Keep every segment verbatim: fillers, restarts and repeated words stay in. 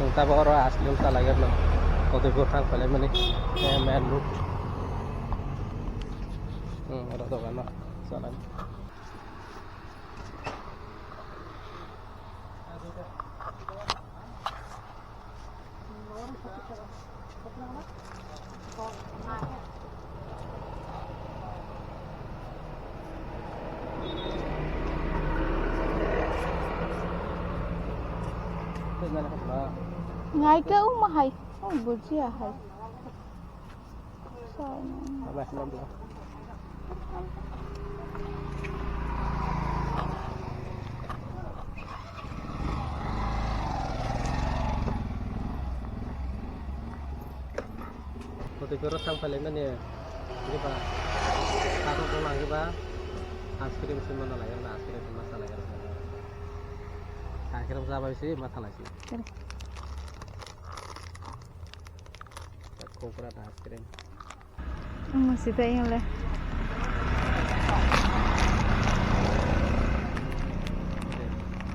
Tabok oro ice cream chalai rwkno. Kotoibo thang phailai mani, eh, main road. Hmm, oro dogan no chalai. Ngai ka uma hai, oh, bujia hai. Kotoibo thang phailai mani, riba, tabok bo lang riba, ice cream se mana lai, ice cream se masa lai, ice cream se masa lai. Coklat ice cream. Ang masih tak ingat lah.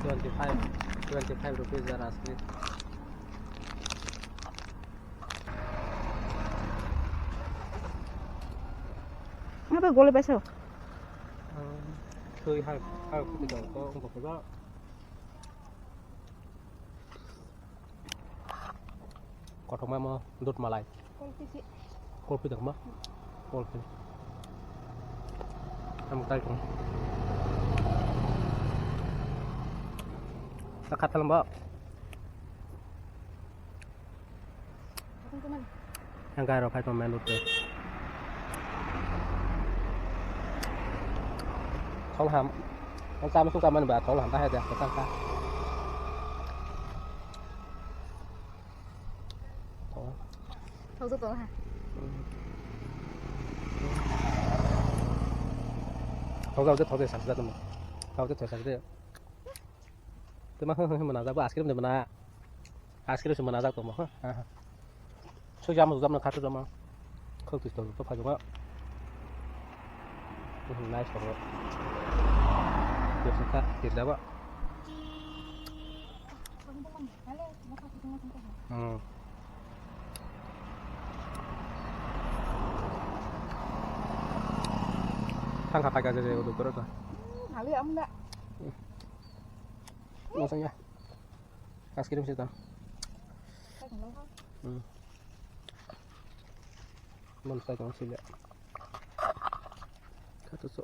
Twenty five, twenty five rupees jar ice cream. Apa gole paisa? Tui hal hal kutu dong ko ko ko. Kothoma mo dut malai. Kulfi si. Kulfi dong mo. Kulfi. Am tai ko. Takhat lang ba. Ang garo phai tong main road. Thol ham. Ang chama sung kaman ba thol ham ta hai da ka ka. Thol. Thol to ha. Thol to thol sa sa mo. Thol to sa sa. Tei ma hwn hwn hwn mwnajak bo ice cream de mwnajak. Ice cream se mwnajak tongmo, ha, ha, ha. Soi jamo jamo khato jamo. Khok tis to to phai jama. Hmm, nice tongo. Tis kha tis jabo. Hmm. Thang kha paika je je udu koro to. Hmm, hali amna. Masang ya. Ice cream sih tang. Hmm. Belum saya tang sih ya. Kata so.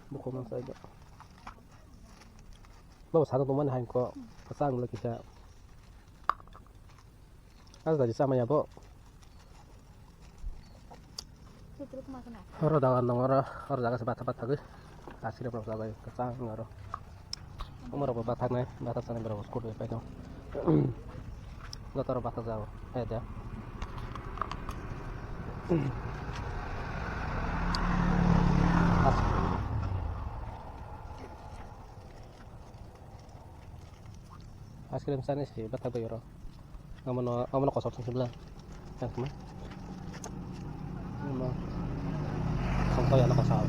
Bukan mang saya. Bawa satu teman hai ko. Pasang lagi saya. As dari sama ya, Bu. Oro dagan dong, oro, oro jaga se batha batha gwi. Asire rok jaga kwchang oro. Omo rok bo bathak nai, bathak sani borok scooty bai tong. Joto rok bathak jago, hai da. Ice cream chani se bathak bai oro. Omono, omono kosok song sibla. Yang kema. Omono. Song kaya na kosok.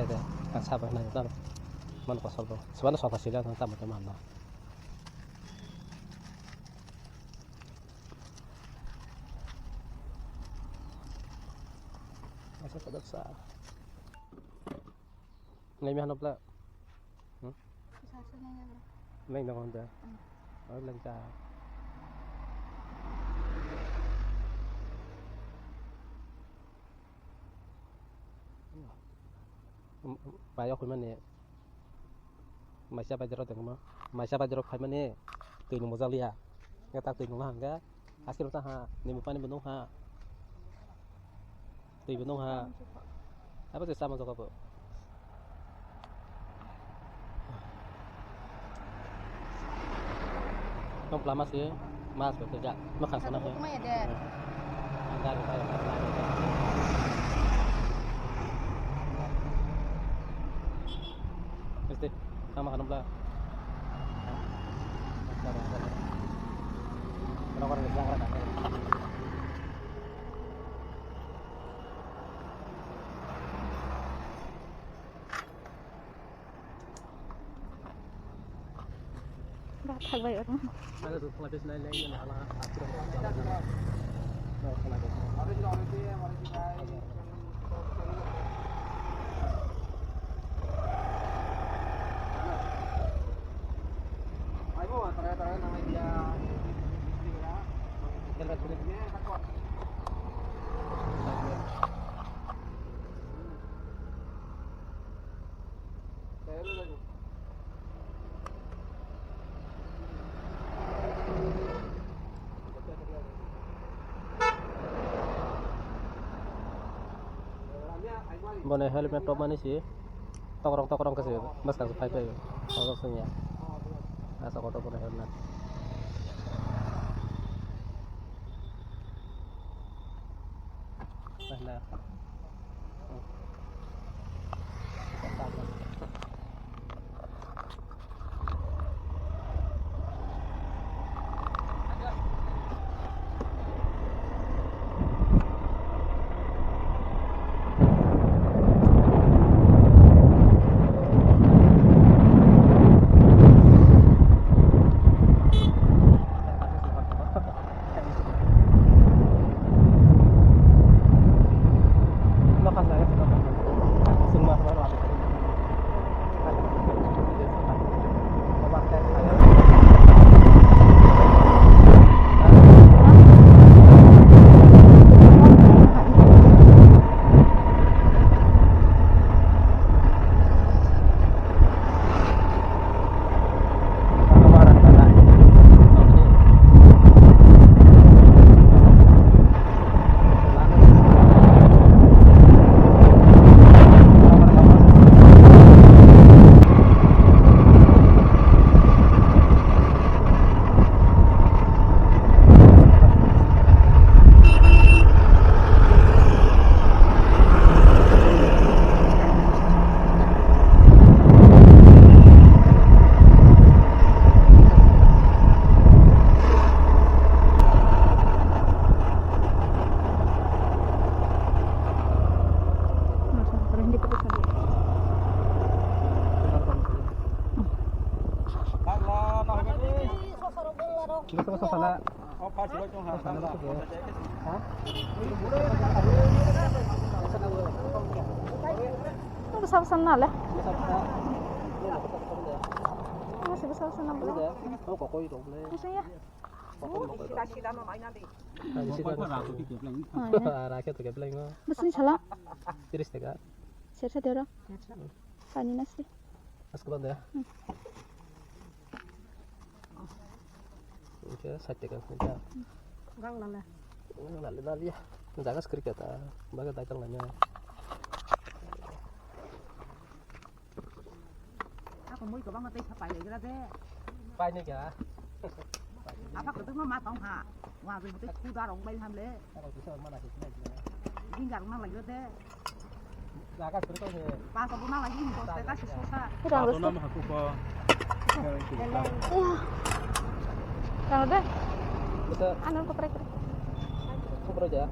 Eh, deh. Yang sabar na, sabar. Mana kosok bo. Sebenarnya sofa sila tang tamu teman na. Masa pada sa. Ngai mi hanop la. Hmm? Ngai nang honda. Hmm. Oh, lang ta. Bai okhui mani. Maisa bai dero tengma. Maisa bai dero khai mani. Twi nung mojak liya. Ngai tak twi nung hangga. Askir ta ha, nimu pani bo nung ha. Twi bo nung ha. Abo se sama joga bo. Nong plama se mas bo tejak. Nong khang sana he. Kuma ya de. Ang gari bai. Este, sama kanong pla. Thangbai oro. Boni helmet topmani si tokrok tokrok khe se bwskang se phai phai o. Oro swngya. Asa kotor boni helmet. Bwsa bwsa na le. Bwsa bwsa na le. Bwsa ya. Rakhe to kepleng no. Bwswng sala. Tiris taka. Sersa tero. Pani nasi. Asko bande. Oke, sat taka. Gang lala. Gang lala, lala ya. Jaga skri kata. Baga dagang lanya. Ako mui kwbangma tei sa pailaigra de. Painai kha. Apa kwtwma ma tong ha. Wa bai tei khuda rong bai ham le. Jingar ma laigra de. Jaga suri tong he. Pas abu na lagi ni, pas teta si sosa. Rang rosto. Nama aku ko. Rang de. Betul. Anu ko prek. Ko prek ya.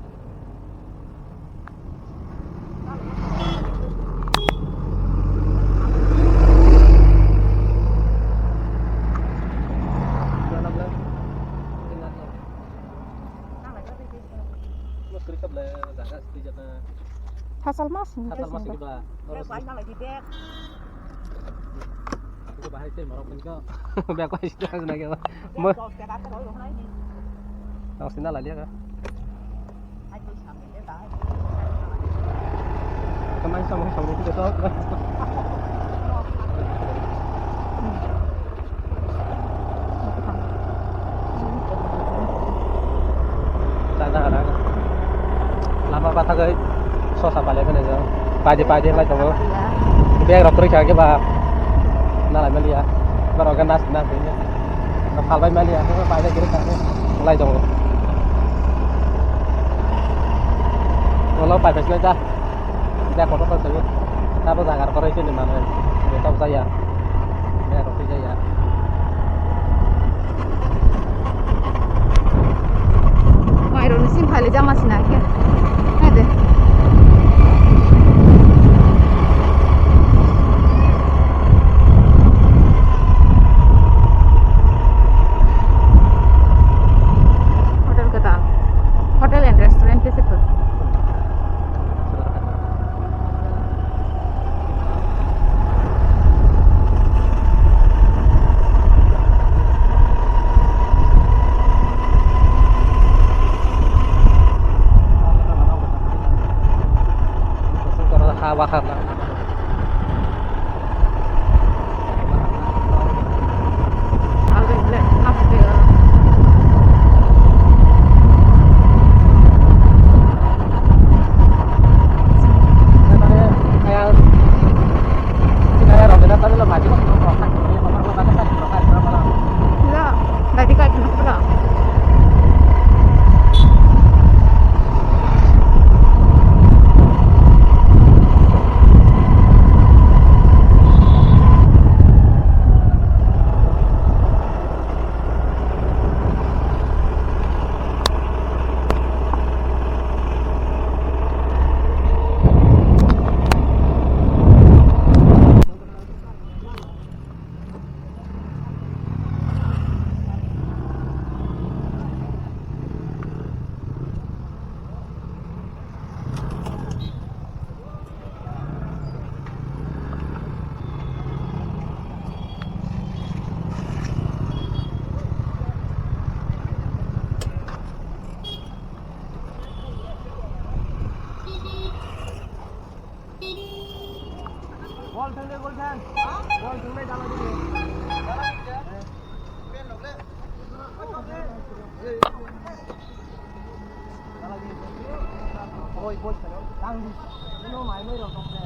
Phasal mas ni. Phasal mas ni ba. Bag bai sida na ke ba. Mo. Tang sina la liya ka. Kamai sama sama ni kita. Sana harang. Lama pathagwi sosa palai phano jang. Paidi paidi lai tongo. Bag rok kwrwi kha khe ba. Nalai maliya. Borok khe nas nas. Phalbai maliya. Paidi kwrwi kha khe lai tongo. Ulo pai pai sinai ta. Bag kotor kotor simi. Tabo jaga rok koroi sini manwi. Tabo jaya. Bag rok twi jaya. Maironi sim phali jama sina khe. Hai de. Wakarna. Bol thang de, bol thang. Bol thang de, dala de. Dala de. Oi, bol thang. Tang di. Ino mai mai rok thang de.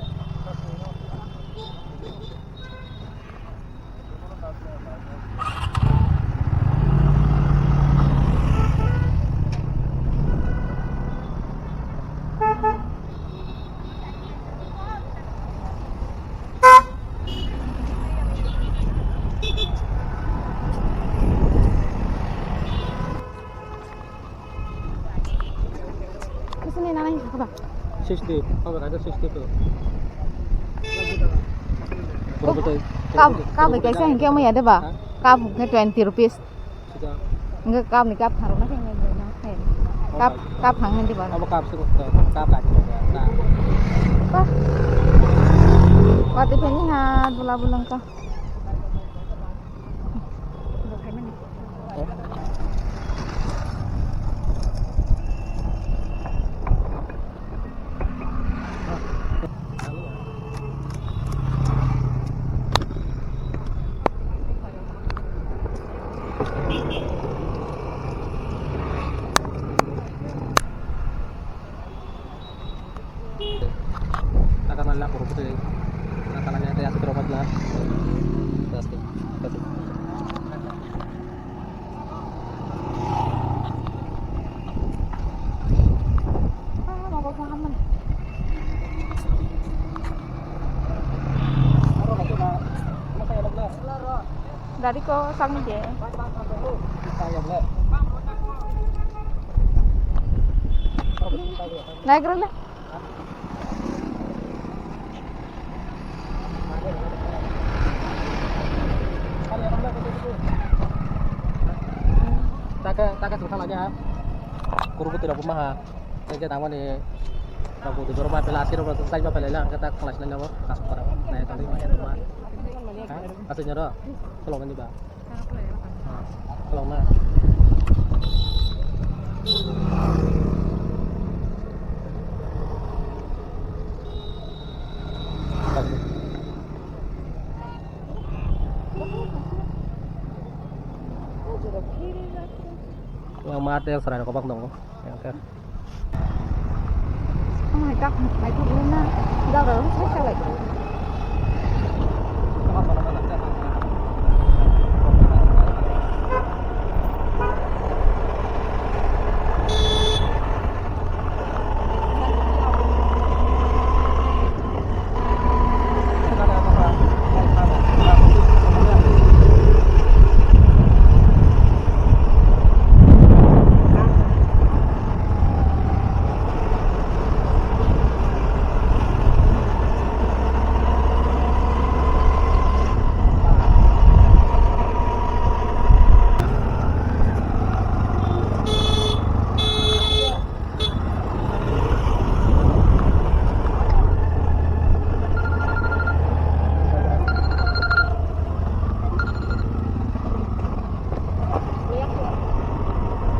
Sixty, kau berkata sixty tuh. Kau, kau berkata yang kamu ya deh, Bah? Hah? Kau bukan twenty rupees. Enggak, kap ni kap haruna khe ngai ngai na khe. Kap, kap hang ngai di ba. Abo kap se ko kap ka. Kap. Pati pheni ha dula bulung ka. Taka na la puro putri. Na kala ni ate ate robat na. Plastic. Plastic. Dari ko sang je. Naik rela. Taka, taka sung thala ja. Kurukutri rok maha. Tei je tangmani rok budi borok ma pela asirok rok sai ma pela lang kata khlai sinai labo. Kasuk para nai tali ma ya ma. Ha? Asai nyoro. Tolong ni ba. Tolong na. Yang mati yang serai kobak dong. Yang ter. Ang hai kak, hai kak na. Daw daw sai sai lai.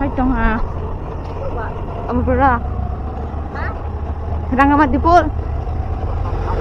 Hai tong ha. Amo pura. Ranga mati pul.